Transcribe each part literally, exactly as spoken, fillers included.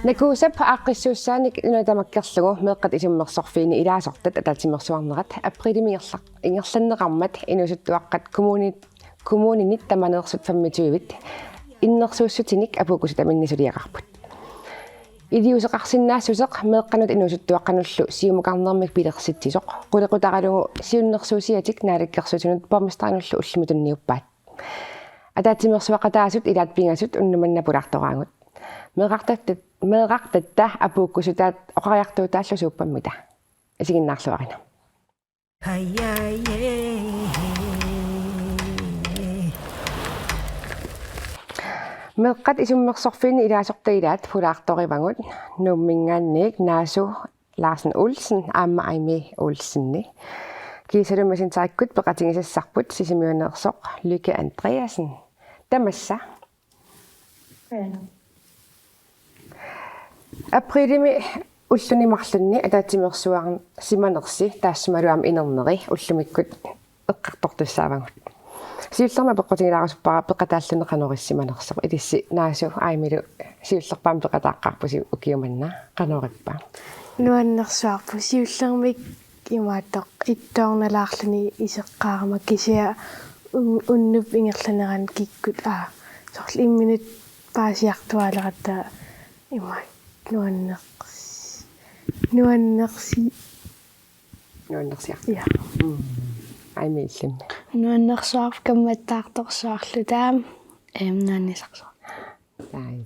Nakuusap aaqqissuussaanik nuna tamakkerlugu meeqqat isummersorfiini ilaasortat ataatsimeersuarnerat aprilimi ingerla-, ingerlanneqarmat inuusuttuaqqat kommunit, kommuninit tamaneersut femogtyve innersuussutinik apuukkusutaminnit suliaqarput. Iliuuseqarsinnaassuseq meeqqanut inuusuttuaqqanullu siumukarnermik pilersitsisoq qulequtaralugu siunnersuusiatik naalakkersuisunut borgmesterinullu ullumi tunniuppaat. Ataatsimeersuaqataasut ilaat pingasut unnuk manna pulaartoraagut. Meerartatta, meerartatta apuukkusutaat oqariartuutaallu suuppammita. Isiginnaarluarina. Meeqqat isummersorfiini ilaasortat ilaat pulaartorivagut Nuumminngaanniit Naasu Larsen Olsen aamma Aimi Olseni. Kiisalu Messengerikkut peqatigisassarput Sisimiuneersoq Lykke Andreasen. Tamassa. Aana. Aprilimi ulluni marlunni ataatsimeersuarsimanersi taassumalu aamma inerneri ullumikkut eqqartortussaavagut. Siullermik apeqqutigilaarusuppara peqataalluni qanoq issimanersoq, ilissi Naasu Aimilu siullerpaamik peqataaqqaarpusi ukioq manna, qanorippa? Nuannersuarput, siullermik imaattoq ittoornalaarluni iseqqaarama kisianni un-, unnup ingerlanerani kikkut aa soorlu imminut paasiartuaaleratta imaat nuanners-, nuannersi-, Nuannersiaq. Ja. Mm. Aimi, illimmi? Nuannersuarput kammattaartorsuarluta, em, nuannisarsuaq. Ai.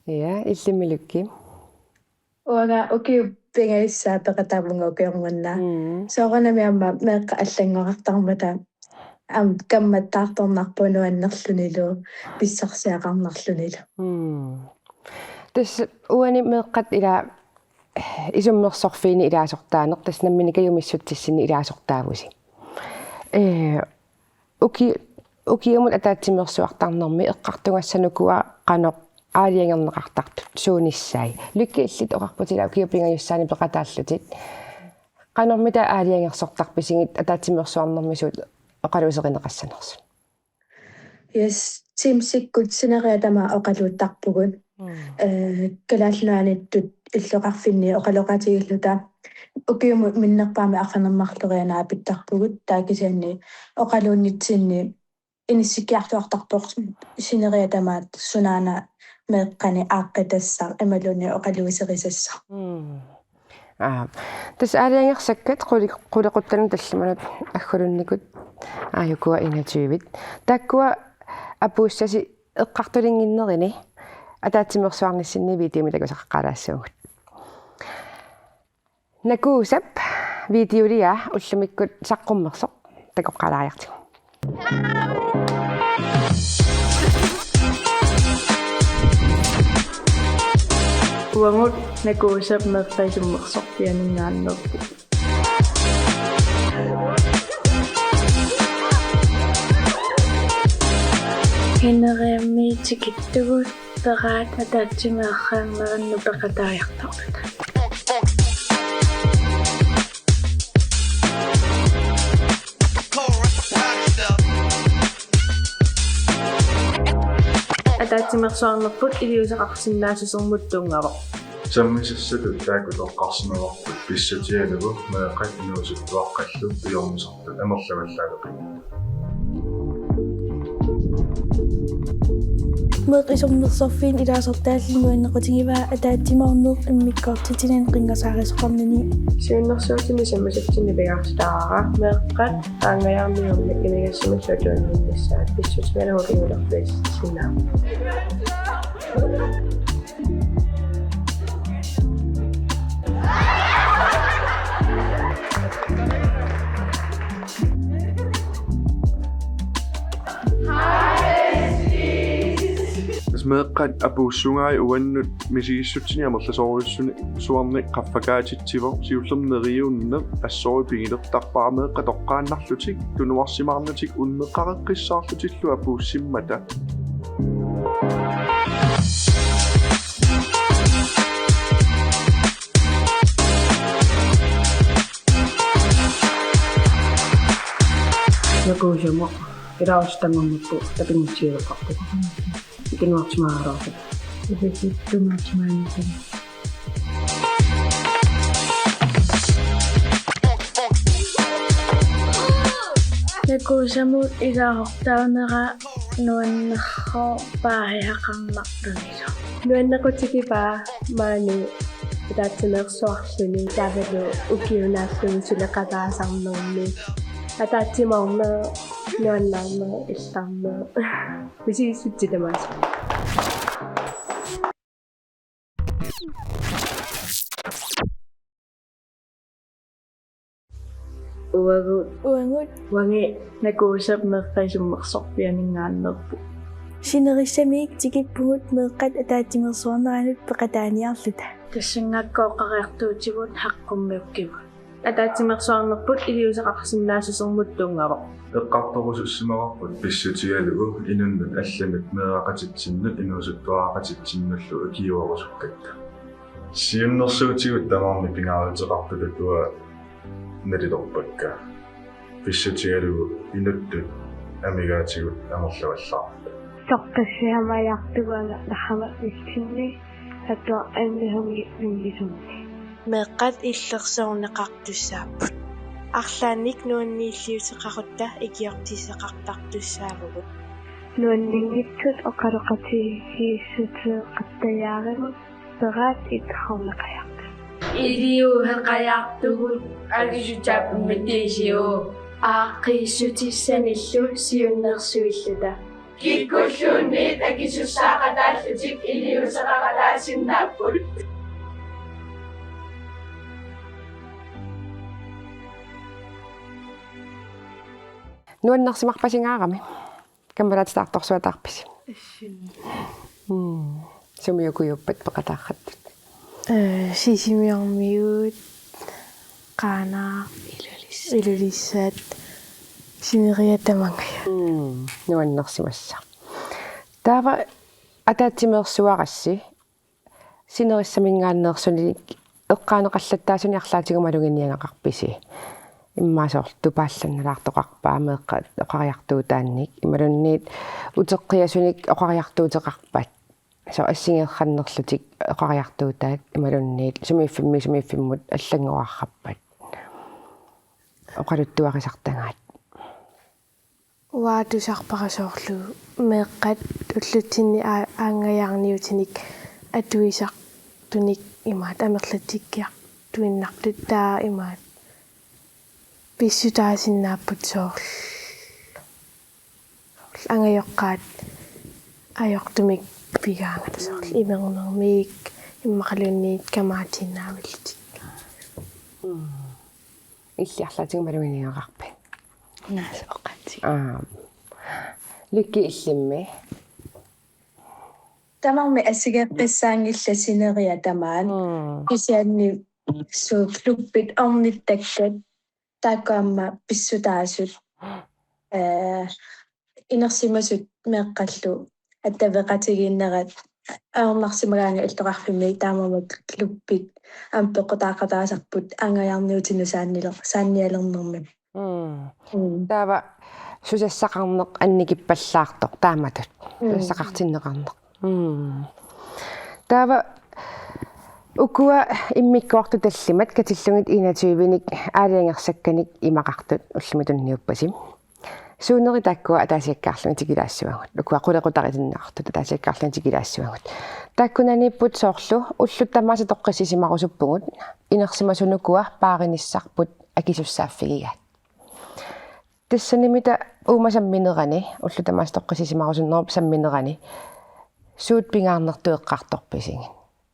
Ja, illimmi Lykke? Uanga ukiut pingajussaat peqataavunga ukioq manna. Mm. Soorunami aamma meeqqat allanngorartarmata aamma kammattaartornarpoq nuannerlunilu pissarsiaqarnerlunilu. Mm. Tassa uani meeqqat ila isummersorfiini ilaasortaaneq, tassa nammineq kajumissutsinni ilaasortaavusi. Ee, uki-, ukiumut ataatsimeersuartarnermi eqqartugassat ukua qanoq aalajangerneqartartut suunissai? Lykke, illit oqarputit ila ukiut pingajussaanni peqataallutit. Qanormita aalajangersortarpisigit ataatsimeersuarnermi suut oqaluuserineqassanersut? Yes, Teamsikkut sineriak tamaat oqaluuttarpugut. Mm. Eh, Kalaallit Nunaanniittut illoqarfinni oqaloqatigilluta ukiumut minnerpaamik arfineq-marlorianut aapittarpugut, taava kisianni oqaluunnitsinni inissikkiartuaartarpoq sineriak tamaat sunaana meeqqani aaqqitassaq imaluunniit oqaluuserisassaq. Mm. Aa, tassa aalajangersakkat quli-, qulequttanut tallimanut agguluunnikut aajuku enogtyve. Taakkua apuussasi eqqartulinnginnerini ataatsimeersuarnissinni videomik takusaqaqqaalaassaagut. Nakuusap videoliaa ullumikkut saqqummersoq takoqqaalaariartigu. Uagut Nakuusap meeqqat isummersorfianinngaanneerput. Ineriammi tikittugut peraat ataatsimiinnerannut peqataajartorluta. Ataatsimeersuarnerput iliuuseqarsinnaassusermut tunngavoq. Sammisassatut taakku toqqarsimavarput pissutigalugu meeqqat inuusuttuaqqallu pujormisartut amerlavallaaleqigit. Meeqqat isummersorfiini ilaasortaalluni nuannequtigivaa ataatsimoorneq immikkoortitsinani qinngasaarisoqarnini. Siunnersuutini sammisatsinni pingaartitaraara meeqqat aanngajaarniunni imigassamillu atuinninnissaat pissutigalugu kingulerpiissinnaavoq. Tassa meeqqat apuussugai uannut misigissutsini amerlasoorujussuarni qaffakaatitsivoq, siullermik neriunneq assorujuk pigilertarpara meeqqat toqqaannarlutik tunuarsimaarnatik unneqqareqqissaarlutillu apuussimmata. Nakuusamoq ilaarusuttannguarnerput tapinngussiuleqarpoq. Ikinuartimaaraluarpoq. Ikinuartimaaraluarpoq. Nakuusamut ilaasortaanera nuannersoq paasisaqarnartumisoq. Nuannequtigivaa maani ataatsimeersuarluni taavalu ukiunaallugu suleqataasarnermi. Ataatsimoorneq, nuannaarneq, illarneq. Misigissutsit tamaasa. Uagut. Uagut. Uangi. Nakuusap meeqqat isummersorpiaaninngaanneerput. Sinerissamiit tikippugut meeqqat ataatsimeersuarneranut peqataaniarluta. Tassanngaakka oqariartuutigut saqqummiukkivut. Ataatsimeersuarnerput iliuuseqarsinnaassusermut tunngavoq. Eqqartorusussimavarput pissutigalugu inunnut allanut meeraqatitsinnut inuusuttuaraqatitsinnullu ikiuerusukkatta. Siunnersuutigut tamarmik pingaaruteqartutut uanga nalilerpakka. Pissutigalugu inuttut amigaatigut amerlavallaartut. Toqqissisimajartugut amerlanerani iltinni atuarniarluni mingisumni. Meeqqat illersorneqartussaapput. Arlaannik nuanniilliuteqarutta ikiortissaqartartussaavugut. Nuanninngitsut oqaloqatigiissuteqattajaarivut peraat illersorneqajaartut. Iliuuseqajaartugut akisussaapput mitiisiu. Aaqqiissutissanillu siunnersuilluta. Kikkulluunniit akisussaaqataallutik iliuuseqaqataasinnaapput. Nuannersimarpasingaarami. Kammalaatitaartorsuataarpisi? Assulli. Mm. Sumiukujuppat peqataarrattut? Eh, Sisimiormiut, Qaanaaq, Ilulissat. Ilulissat, sineriak tamangajaat. Mm. Nuannersimassaaq. Taava ataatsimeersuarassi sinerissaminngaanneersunik eqqaaneqallattaasunik arlaatigut maluginiagaqarpisi? Immaqa soorlu tupaallannalaartoqarpa meeqqat oqariartuutaannik imaluunniit uteqqiasunik oqariartuuteqarpat? Soorlu assigeerrannerlutik oqariartuutaat imaluunniit sumiiffimmi sumiiffimmut allanngorarpat? Oqaluttuarisartagaat. Uanga tusarpara soorlu meeqqat ullutsinni aa-, aanngajaarniutinik atuisartunik imaattoq amerlatsikkiartuinnartut taava imaattoq pissutaasinnaapput soorlu. Soorlu angajoqqaat ajortumik pigaangata soorlu imernermik immaqaluunniit kamaatiinnaavillutik. Mm. Illit arlaatigut maluginiagaqarpit? Naas oqaatsi. Aap. Lykke illimmi? Tamarmik assigeeqqissaanngillat sineriak tamaat. Mm. Kisianni soorlu klubbit ornittakkat taakku aamma pissutaasut. Eh, inersimasut meeqqallu attaveqatigiinnerat ajornarsimagaangat illoqarfimmi taamaammat klubbit aamma peqqutaaqataasarput aanngajaarniutinut saanniler-, saannialernermi. Mm. Mm. Taava susassaqarneq annikippallaartoq taamatut. Mm. Susassaqartinneqarneq. Mm. Taava ukua immikkoortut tallimat katillugit enogtyvenik aalajangersakkanik imaqartut ullumi tunniuppasi. Suuneri taakkua ataasiakkaarlugit tikilaassavagut. Ukua qulequtaritinneqartut ataasiakkaarlugit tikilaassavagut. Taakkunaniipput soorlu ullut tamaasa toqqissisimarusuppugut. Inersimasunukua paarinissarput akisussaaffigigaat. Tassanimita uuma samminerani, ullut tamaasa toqqissisimarusunnerup samminerani, suut pingaarnertut eqqartorpisigit?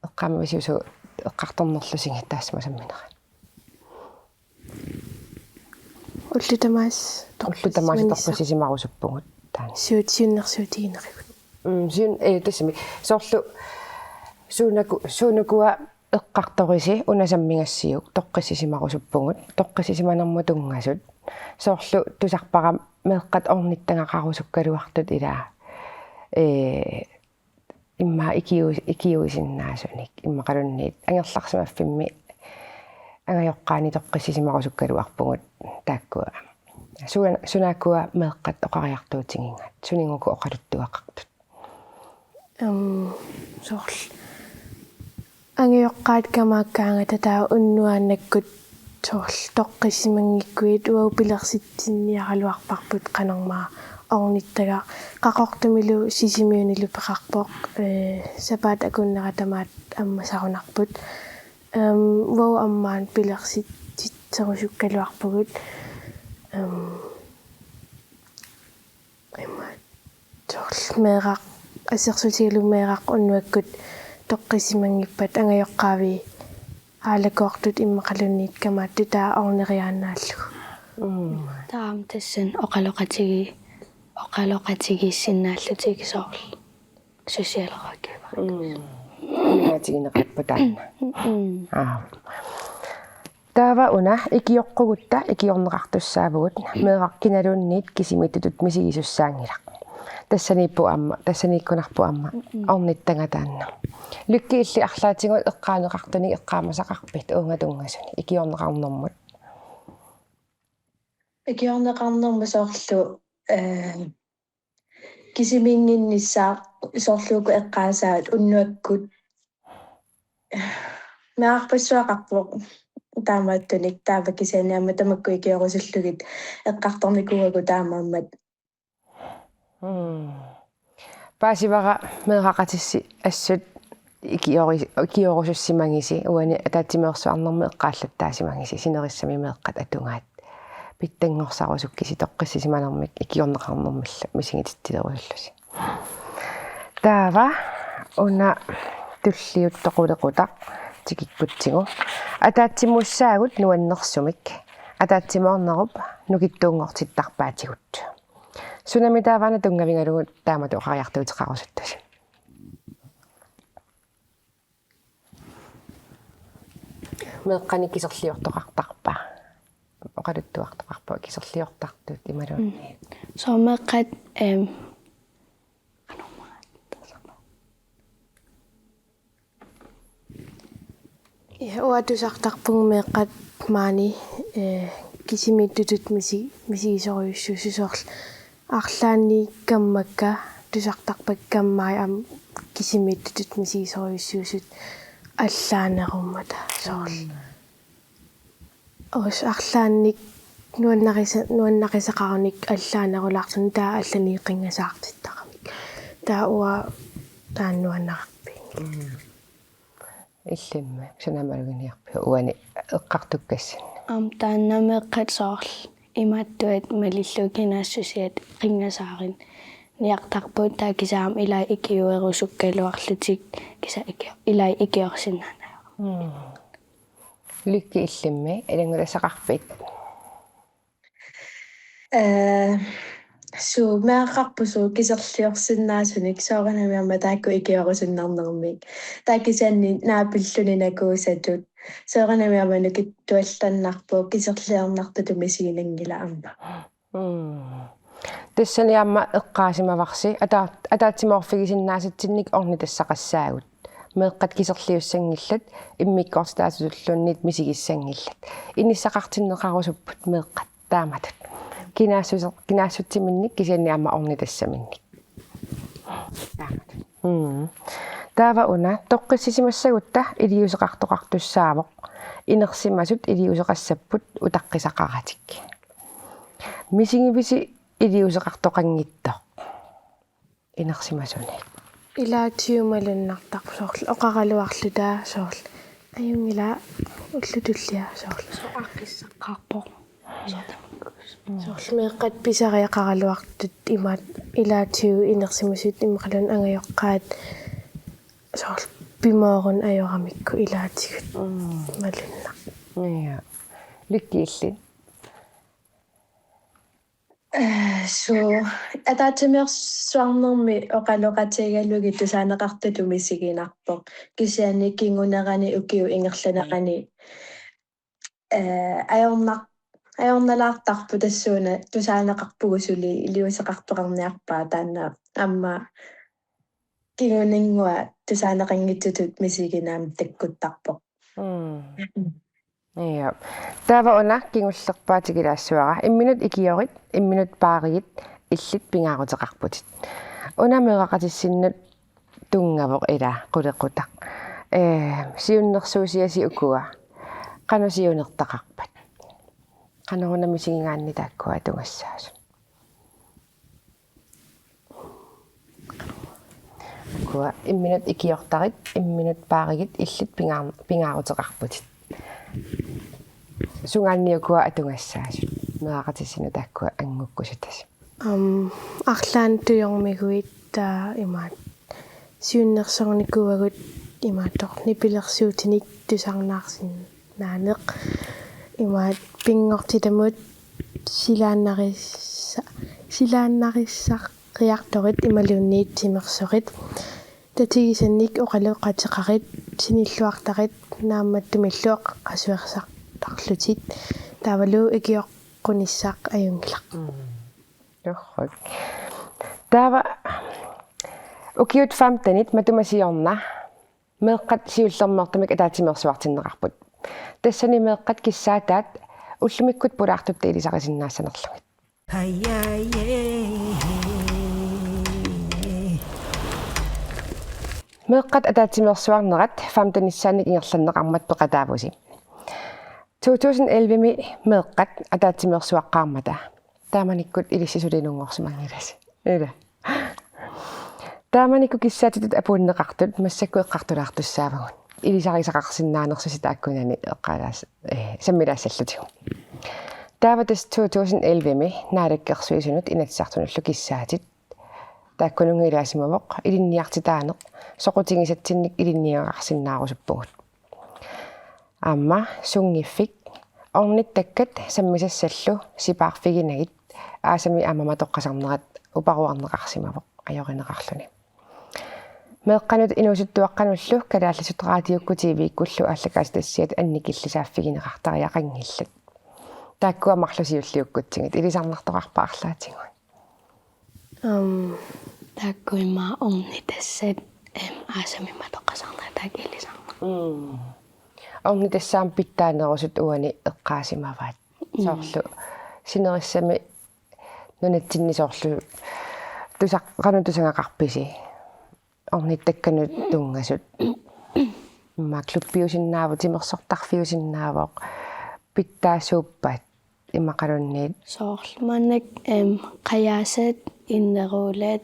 Eqqaamavisiuk suut eqqartornerlusigit taassuma samminerani? Ullut tamaasa Ullut tamaasa toqqissisimanissaq. Toqqissisimarusuppugut taanna. Suut siunnersuutiginerigut. Mm, siun-, eh, tassami. Soorlu suunaku-, suunukua eqqartorisi una sammigassiuk toqqissisimarusuppugut, toqqissisimanermut tunngasut. Soorlu tusarpara meeqqat ornittagaqarusukkaluartut ilaa, ee, immaqa ikiu-, ikiuisinnaasunik, immaqaluunniit angerlarsimaffimmi angajoqqaani toqqissisimarusukkaluarpugut taakkua. Suna-, sunaakkua meeqqat oqariartuutigigaat, suninnguuku oqaluttuaqartut? Am, soorlu angajoqqaat kamaakkaangata taava unnuaannakkut soorlu toqqissisimanngikkuit uagut pilersitsinniaraluarparput qanormaa ornittagaq. Qaqortumilu Sisimiunilu peqarpoq, ee, sapaatip akunnera tamaat ammasarunarput. Am, uagut aamma pilersitsitserusukkaluarpugut. Am, Immaqa soorlu meeraq, assersuutigalugu meeraq unnuakkut toqqissisimanngippat angajoqqaavi aalakoortut immaqaluunniit kamaattut taava orneriaannaallugu. Mm. Taava tassani oqaloqatigi-, oqaloqatigiissinnaallutik soorlu socialrådgiver. Mm. Imaatigineqarpa taanna? Mm. Aa. Taava una ikioqqugutta ikiorneqartussaavugut, meeraq kinaluunniit kisimiittutut misigisussaanngilaq. Tassaniippoq aamma, tassaniikkunarpoq aamma ornittagaq taanna. Lykke illit arlaatigut eqqaaneqartunik eqqaamasaqarpit uunga tunngasunik ikiorneqarnermut? Ikiorneqarnermut soorlu, ee, kisimiinnginnissaa soorlu uku eqqaasaat unnuakkut meerarpassuaqarpoq taamaattunik, taava kisianni aamma tamakku ikiorusullugit eqqartornikuuagut taamaammat. Mm. Paasivara meeraqatissi assut ikiori-, ikiorusussimagisi uani ataatsimeersuarnermi eqqaallattaasimagisi sinerissami meeqqat atugaat. Pitsanngorsarusukkusi toqqissisimanermik ikiorneqarnermillu misigititsilerusullusi. Taava una tulliuttoq qulequtaq tikikkutsigu. Ataatsimuussaagut nuannersumik. Ataatsimoornerup nukittuunngortittarpaatigut. Sunami taava una tunngavigalugu taamatut oqariartuuteqarusuttasi? Meeqqanik kiserliortoqartarpa? Oqaluttuartoqarpa kiserliortartut imaluunniit? Mm. Soorlu meeqqat, em, Ja, uanga tusartarpunga meeqqat maani, ee, kisimiittutut misi-, misigisorujussuusut soorlu arlaannik kammakka tusartarpakka kammai aamma kisimiittutut misigisorujussuusut allaanerummata soorlu. Uus arlaannik nuannarisa-, nuannarisaqarunik allaanerulaarluni taava allani qinngasaartittaramik. Taava uanga taanna nuannararpiin. Illimmi, suna maluginiarpiuk uani eqqartukkassinni? Aamma taanna meeqqat soorlu imaattuat malillugit kinaassusiat qinngasaariniartarput taava kisianni aamma ilai ikiorusukkaluarlutik kisianni iki-, ilai ikiorsinnaanagit. Mm. Lykke illimmi, ilanngutassaqarpit? Ee, suu, meeraqarpoq suu kiserliorsinnaasunik soorunami aamma taakku ikiorusunnarnermik. Taava kisianni naapilluni nakuusatut. Soorunami aamma nukittuallannarpoq kiserliornartutut misiginanngilaq aamma. Mm. Tassani aamma eqqaasimavarsi ataa-, ataatsimoorfigisinnaasatsinnik ornitassaqassaagut. Meeqqat kiserliussanngillat, immikkoortitaasutulluunniit misigissanngillat. Inissaqartinneqarusupput meeqqat taamatut. Kinaassuser-, kinaassutsiminnik kisianni aamma ornitassaminnik. Taamatut. Mm. Taava una toqqissisimassagutta iliuuseqartoqartussaavoq. Inersimasut iliuuseqassapput utaqqisaqaratik. Misigivisi iliuuseqartoqanngitsoq inersimasunik? Ilaatigut malunnartarpoq soorlu oqaraluarluta soorlu. Ajunngilaq ullut tulliat soorlu. Soqaqqissaqqaarpoq. Soorlu meeqqat pisariaqaraluartut imaat ilaatigut inersimasut immaqaluunniit angajoqqaat soorlu pimoorunneq ajoramikku ilaatigut. Mm. Malunnarpoq. Ja. Lykke illit? Ee, suu, ataatsimeersuarnermi oqaloqatigalugit tusaaneqartutut misiginarpoq. Kisianni kingunerani ukiup ingerlanerani, ee, ajornar-, ajornalaartarpoq tassuuna tusaaneqarpugut suli iliuuseqartoqarniarpaat taanna aamma kinguninngua tusaaneqanngitsutut misiginera aamma takkuttarpoq. Mm. Ja. Taava una kingullerpaatigilaassuara. Imminut ikiorit, imminut paarigit, illit pingaaruteqarputit. Una meeraqatissinnut tunngavoq ila qulequtaq. Ee, siunnersuusiasi ukua. Qanoq siunertaqarpat? Qanoruna misigigaanni taakkua atugassaasut? Ukua imminut ikiortarit, imminut paarigit, illit pingaar-, pingaaruteqarputit. Sugaanni ukua atugassaasut? Meeraqatissinnut taakkua angukkusutasi. Am, arlaannik tujormiguit, aa, imaat. Siunnersornikuuagut imaattoq nipilersuutinik tusarnaarsinnaaneq. Imaat pinngortitamut silaannarissa-, silaannarissariartorit imaluunniit timersorit. Tatigisannik oqaloqateqarit, sinilluartarit, naammattumillu qasuersartarlutit. Taavalu ikioqqunissaq ajunngilaq. Mm. Torrak. Taava ukiut femtenit matuma siorna meeqqat siullermeertumik ataatsimeersuartinneqarput. Tassani meeqqat kissaataat ullumikkut pulaartutta ilisarisinnaassanerlugit. Meeqqat ataatsimeersuarnerat femtenissaannik ingerlanneqarmat peqataavusi. To tusind elleve-mi meeqqat ataatsimeersuaqqaarmata. Taamanikkut ilissi sulinunngorsimanngilasi. Ila. Taamanikkut kissaatitut apuunneqartut massakkut eqqartulaartussaavagut. Ilisarisaqarsinnaanersusi taakkunani eqqaalaas-, eh, sammilaassallutigu. Taava tassa to tusind elleve-mi Naalakkersuisunut Inatsisartunullu kissaatit. Taakkununnga ilaasimavoq ilinniartitaaneq, soqutigisatsinnik ilinniagaqarsinnaarusuppugut. Aamma sunngiffik ornittakkat sammisassallu sipaarfiginagit aasami aamma matoqqasarnerat uparuarneqarsimavoq ajorineqarluni. Meeqqanut inuusuttuaqqanullu kalaallisut raatiukkut T V-kkullu aallakaatitassiat annikillisaaffigineqartariaqanngillat. Taakkua marluk siulliukkutsigit ilisarnartoqarpa arlaatigut? Am, taakku immaqa ornitassat, em, aasami matoqqasarnerat taakku ilisarnaq. Mm. Ornitassat aamma pitsaanerusut uani eqqaasimavaat. Mm. Soorlu sinerissami nunatsinni soorlu tusa-, qanoq tusagaqarpisi? Ornittakkanut tunngasut. Immaqa klubbiusinnaavoq, timersortarfiusinnaavoq, pitsaasuuppat imaluunniit. Soorlu maannakkut, em, qajaasat, inneruulat,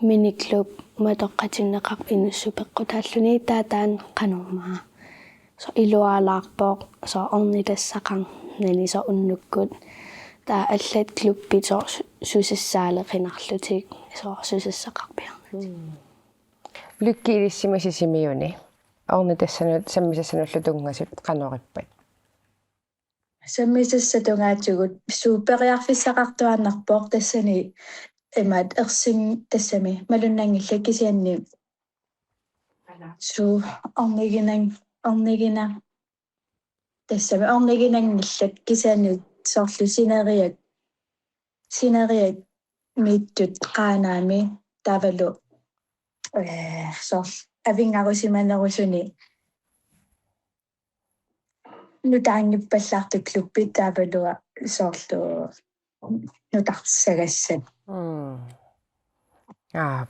miniklub, matoqqatinneqarpoq inuussutut peqqutaalluni, taava taanna qanormaa. Soorlu ilualaarpoq, soorlu ornitassaqarnani soorlu unnukkut. Taava allat klubbit soorlu su-, susassaaleqinarlutik, soorlu susassaqarpiarnatik. Mm. Lykke ilissi Sisimiuni ornitassanut sammisassanullu tunngasut qanorippat? Sammisassat tungaatigut suuperiarfissaqartuaannarpoq tassani imaat ersin tassami malunnanngillat kisianni suu orniginan-, ornigina-, tassami orniginanngillat kisianni soorlu sineriak, sineriak miittut Qaanaami taavalu, eh, soorlu avinngarusimanerusuni nutaanngippallaartut klubbit taavalu soorlu nutartissagassat. Mm. Aa.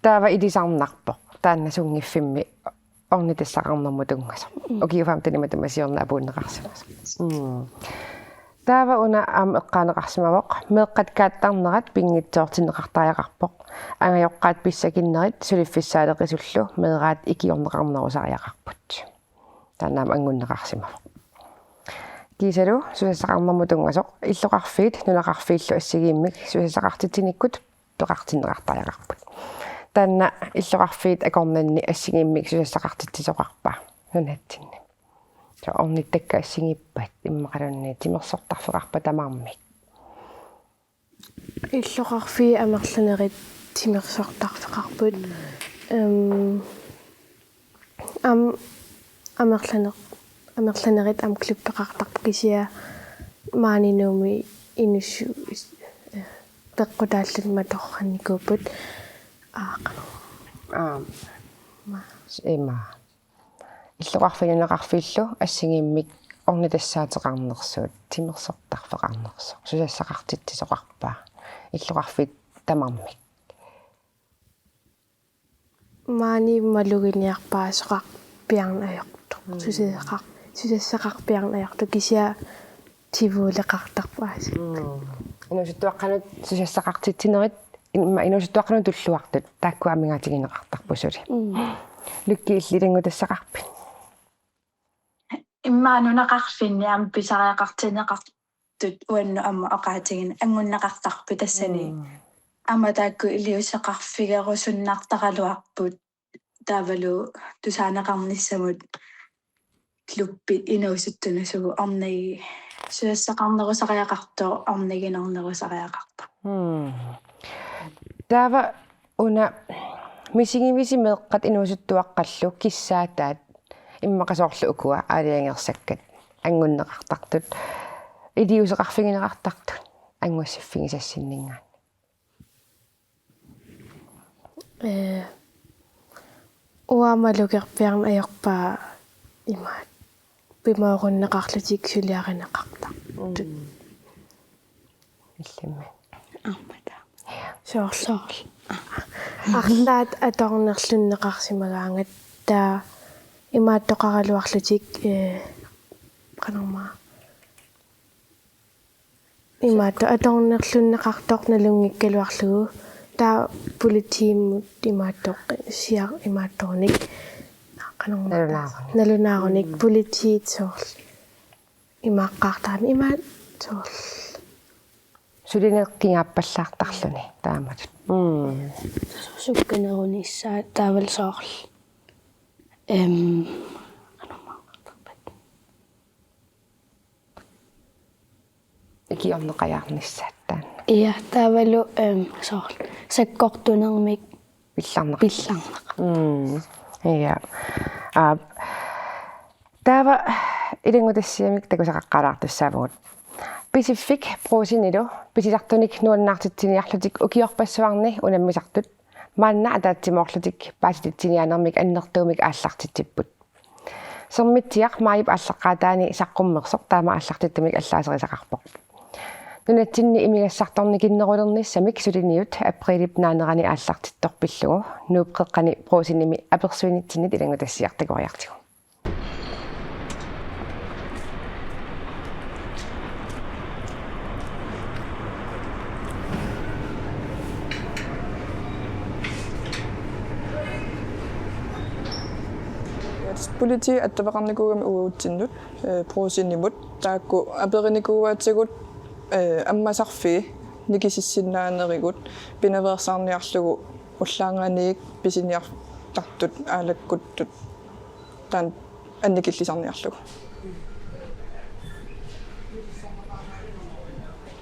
Taava ilisarnarpoq. Taanna sunngiffimmi ornitassaqarnermut tunngasoq. Mm. Ukiut femtenit matuma siorna apuunneqarsimasoq. Mm. Taava una aamma eqqaaneqarsimavoq. Meeqqat kaattarnerat pinngitsoortinneqartariaqarpoq. Angajoqqaat pissakinnerit suliffissaaleqisullu meeraat ikiorneqarnerusariaqarput. Taanna aamma anngunneqarsimavoq. Kiisalu susassaqarnermut tunngasoq illoqarfiit nunaqarfiillu assigiimmik susassaqartitsinikkut peqartinneqartariaqarput. Taanna illoqarfiit akornanni assigiimmik susassaqartitsisoqarpa nunatsinni? Soorlu ornittakkat assigiippat imaluunniit timersortarfeqarpa tamarmik? Illoqarfiit amerlanerit timersortarfeqarput. Em, am-, amerlaner-, amerlanerit aamma klubbeqartarput kisianni maani Nuummi inuussutut peqqutaallutik matoqqannikuupput. Aa, qanoq. Aap. Ma. Ima. Illoqarfiit nunaqarfiillu assigiimmik ornitassaateqarnersuut, timersortarfeqarnersoq, susassaqartitsisoqarpa illoqarfiit tamarmik? Maani maluginiarpaasoqarpiarneq ajortoq. Mm. Susassaqar-, susassaqarpiarneq ajortoq, kisianni tivuuleqartarpaasi. Mm. Inuusuttuaqqanut susassaqartitsinerit, imma inuusuttuaqqanut tulluartut, taakkua amigaatigineqartarput suli. Mm. Lykke, illit ilanngutassaqarpit? Immaqa nunaqarfinni aamma pisariaqartinneqartut uannut aamma oqaatigineq, anngunneqartarpit tassani. Mm. Aamma taakku iliuuseqarfigerusunnartaraluarput. Taavalu tusaaneqarnissamut klubbit inuusuttunut sugu ornigi-, susassaqarnerusariaqartoq, orniginarnerusariaqartoq. Mm. Taava una misigivisi meeqqat inuusuttuaqqallu kissaataat, immaqa soorlu ukua aalajangersakkat, anngunneqartartut, iliuuseqarfigineqartartut, anngussiffigisassinninngaanniit? Ee, uanga malugerpiarneq ajorpara imaat, pimoorunneqarlutik suliarineqartartut. Mm. Illimmi. Aamma taava. Soorlu, soorlu. Arlaat atornerlunneqarsimagaangat taava imaattoqaraluarlutik, ee, qanormaa. Imaattoq atornerlunneqartoq nalunngikkaluarlugu. Taava politiimut imaattoq, siaq imaattorunik. Qanormaa. Nalunaarunik. Nalunaarunik, mm, politiit soorlu. Imaaqqaartarami imaat soorlu. Sulineq kingaappallaartarluni taamatut. Mm. Sukkanerunissaa taavalu soorlu. Em, ikiorneqajaarnissaat taanna. Ja, taavalu, em, soorlu sakkortunermik pillarneq. Pillarneq. Mm. Ja. Aa, taava ilanngutassiamik takusaqaqqaalaartussaavugut. Pisiffik Brugsenilu pisisartunik nuannaartitsiniarlutik ukiorpassuarni unammisartut maanna ataatsimoorlutik paasititsiniaanermik annertuumik aallartitsipput. Sermitsiaq maajip aallaqqaataani saqqummersoq taama aallartittumik allaaserisaqarpoq. Nunatsinni imigassartornikinnerulernissamik suliniut aprilip naanerani aallartittoq pillugu Nuup Qeqqani Brugsenimi apersuinitsinnit ilanngutassiaq takoriartigu. Politiit attaveqarnikuugamik uagutsinnut, eh, Brugsenimut, taakku aperinikuuaatigut, eh, ammasarfii nikisissinnaanerivut pinaveersaarniarlugu ullaanngaanniit pisiniartartut aalakkuttut taanna annikillisarniarlugu.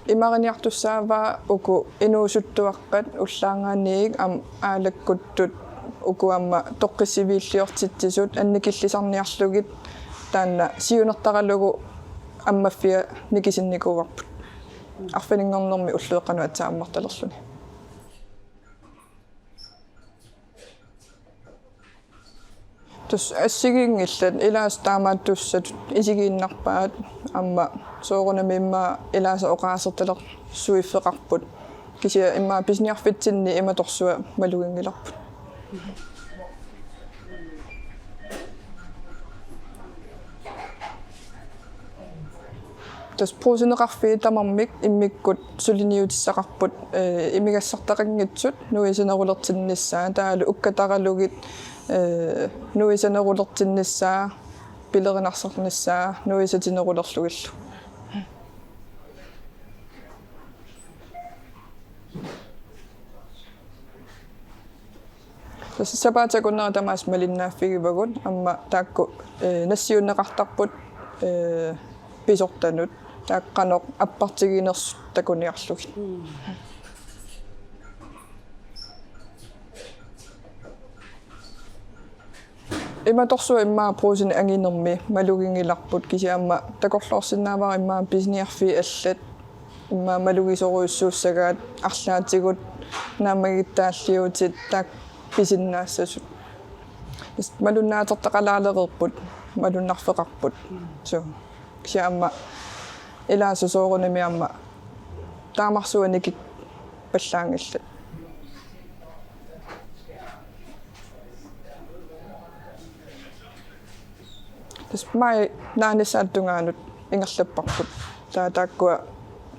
Imaariniartussaavaa uku inuusuttuaqqat ullaanngaanniit aamma aalakkuttut uku aamma toqqissiviilliortitsisut annikillisarniarlugit taanna siunertaralugu ammaffia nikisinnikuuarput. Arfininngornermi ullueqqanut aatsaat ammartalerluni. Tassa assigiinngillat, ilaasa taamaattussatut isigiinnarpaat aamma soorunami immaqa ilaasa oqaasertalersuiffeqarput. Kisianni immaqa pisiniarfitsinni imatorsuaq maluginngilarput. Tassa Brugseneqarfiit tamarmik immikkut suliniutissaqarput, eh, imigassartaqanngitsut nuisanerulertinnissaa, taavalu ukkataralugit, eh, nuisanerulertinnissaa, pilerinarsornissaa, nuisatinerulerlugillu. Tassa sapaatip akunnera tamaasa malinnaaffigivagut, aamma taakku, eh, nassiunneqartarput, eh, pisortanut, taakku qanoq appartiginersut takuniarlugit. Mm. Imatorsuaq immaqa Brugsenit anginermi maluginngilarput, kisianni aamma takorloorsinnaavara immaqa pisiniarfiit allat immaqa malugisorujussuussagaat arlaatigut naammagittaalliuutit taakku pisinnaassasut. Malunnaatertaqalaalereerput, malunnarfeqarput. Suu. Kisianni aamma ilaasoq soorunami aamma taamarsuaq nikippallaanngillat. Tassa maji naanissaata tungaanut ingerlapparput. Taava taakkua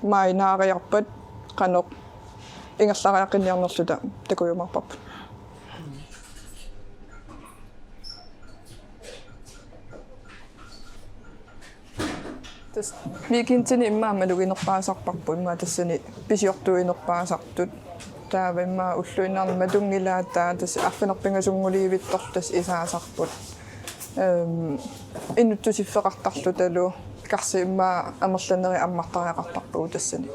maji naariarpat qanoq ingerlariaqqinniarnerluta takujumaarparput. Tassa weekendini immaqa maluginerpaasarparput, immaqa tassani pisiortuinerpaasartut. Taava immaqa ulluinnarni matunngilaat, taava tassa arfineq-pingasunngulerivittorlu tassa isaasarput. Ehm, inuttusiffeqartarlutalu karsi immaqa amerlanerit ammartariaqartarpagut tassani.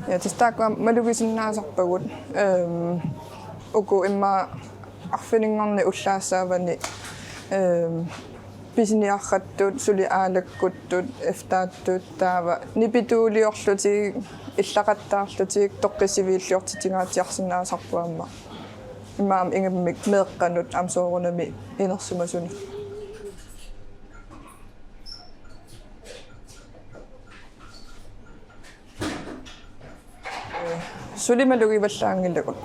Ja, tassa taakkua malugisinnaasarpagut, ehm, uku immaqa arfininngorneq ullaassaavani, ehm, pisiniarrattut, suli aalakkuttut, eftaattut, taava nipituuliorlutik, illaqattaarlutik, toqqissiviilliortitingaatsiarsinnaasarput aamma. Immaqa ingammik meeqqanut aamma soorunami inersimasunut. Suli malugivallaanngilagut.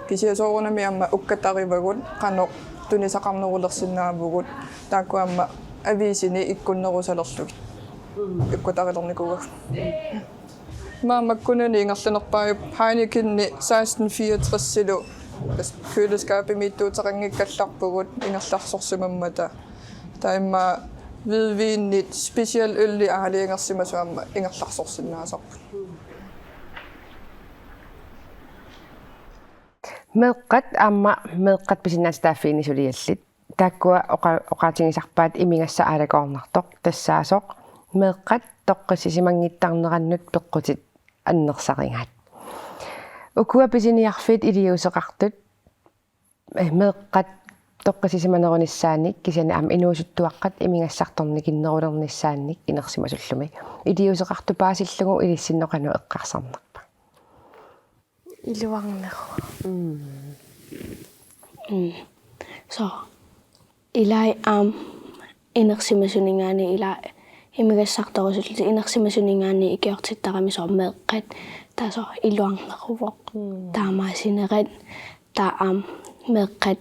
Kisianni soorunami aamma ukkatarivagut, qanoq tunisaqarnerulersinnaavugut, taakku aamma aviisini ikkunnerusalerlugit. Ukkatarilernikuugagut. Maammakkunani ingerlanerpaajup Heinekenni seksten fireogtresilu, tassa køleskabimiittuuteqanngikkallarpugut ingerlarsorsimammata. Taava immaqa hvidvinit special øli aalajangersimasut aamma ingerlarsorsinnaasarput. Meeqqat aamma meeqqat pisinnaatitaaffiini suliallit. Taakkua oqa-, oqaatigisarpaat imigassaq aalakoornartoq, tassaasoq meeqqat toqqissisimanngittarnerannut peqqutit annersarigaat. Ukua pisiniarfiit iliuuseqartut, eh, meeqqat toqqissisimanerunissaannik, kisianni aamma inuusuttuaqqat imigassartornikinnerulernissaannik inersimasullumi. Iliuuseqartut paasillugu ilissinnut qanoq eqqarsarnerpa? Iluarneruvoq. Mm. Mm. So, ilai aamma inersimasuninngaanniit, ilai imigassartorusullutik inersimasuninngaanniit ikiortittarami soorlu meeqqat, taava soorlu iluarneruvoq. Mm. Taamaasinerat, taava aamma meeqqat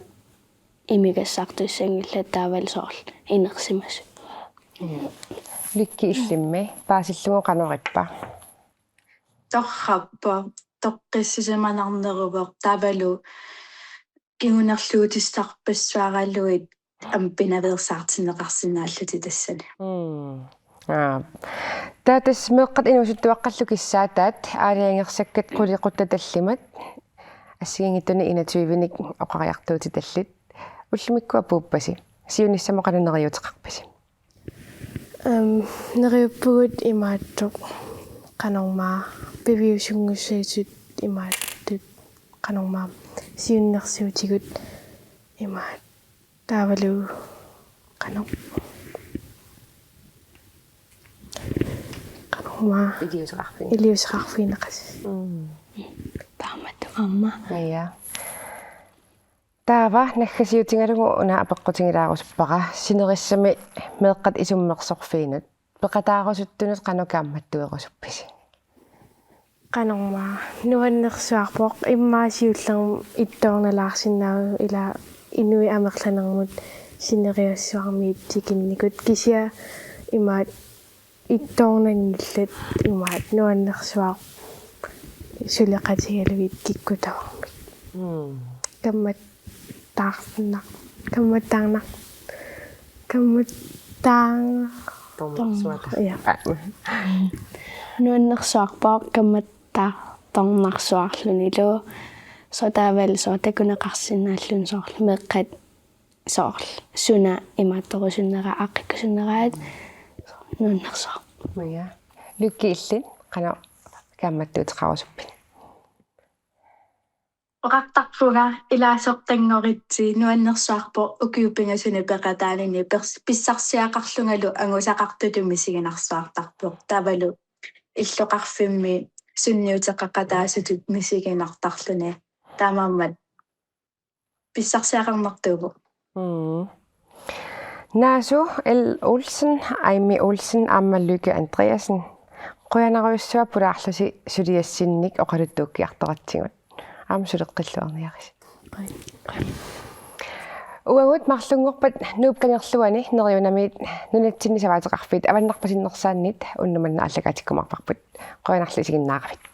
imigassartussanngillat taavalu soorlu inersimasut. Mm. Lykke illimmi, paasillugu qanorippa? Torrappoq, toqqissisimanarneruvoq, taavalu kingunerluutissarpassuaralugit aamma pinaveersaartinneqarsinnaallutik tassani. Mm. Aa. Taava tassa meeqqat inuusuttuaqqallu kissaataat aalajangersakkat qulit quttat tallimat assigiinngitsunik enogtyvenik oqariartuutitallit. Ullumikkua puuppasi. Siunissami qanoq neriuuteqarpisi? Ehm, neriuppugut imaattoq qanormaa piviusunngussaasut imaattut qanormaa siunnersuutigut imaat taavalu qanoq qanormaa iliuuseqarfigi-, iliuuseqarfigineqasut. Mm. Taamatut aamma. Ja. Taava naggasiutigalugu una apeqqutigilaarusuppara sinerissami meeqqat isummersorfiinut. Peqataarusuttunut qanoq kaammattuerusuppisi? Qanormaa nuannersuarpoq immaqa siullermik ittoornalaarsinnaavugut ila inuit amerlanermut sineriassuarmiit tikinnikut kisianni imaat ittoornanngillat imaat nuannersuaq suleqatigalugit kikkut tamarmik. Mm. Kammattaarnaq-, kammattaarnaq-, kammattaar-, tornarsuata. Ja. Aa. Nuannersuarpoq kammattaartornarsuarlunilu. Soorlu taavalu soorlu takuneqarsinnaalluni soorlu meeqqat soorlu suna imaattorusunnera aaqqikkusunneraat nuannersuaq. Ja. Lykke illit qanoq kaammattuuteqarusuppit? Oqartarpunga ilaasortanngoritsi nuannersuarpoq ukiut pingasuni peqataanini pers-, pissarsiaqarlungalu angusaqartutut misiginarsuartarpoq. Taavalu illoqarfimmi sunniuteqaqataasutut misiginartarluni. taamaammat pissarsiaqarnartuuvoq. Mm. Naasu L. Olsen, Aimi Olsen aamma Lykke Andreasen. Qujanarujussuaq pulaarlusi suliassinnik oqaluttuukkiartoratsigut. Aamma suleqqilluarniarisi. Uagut marlunngorpat Nuup Kangerluani Neriunamiit nunatsinni savaateqarfiit avannarpasinnersaannit unnuk manna aallakaatikkumaarparput. Qujanarlu isiginnaaravit.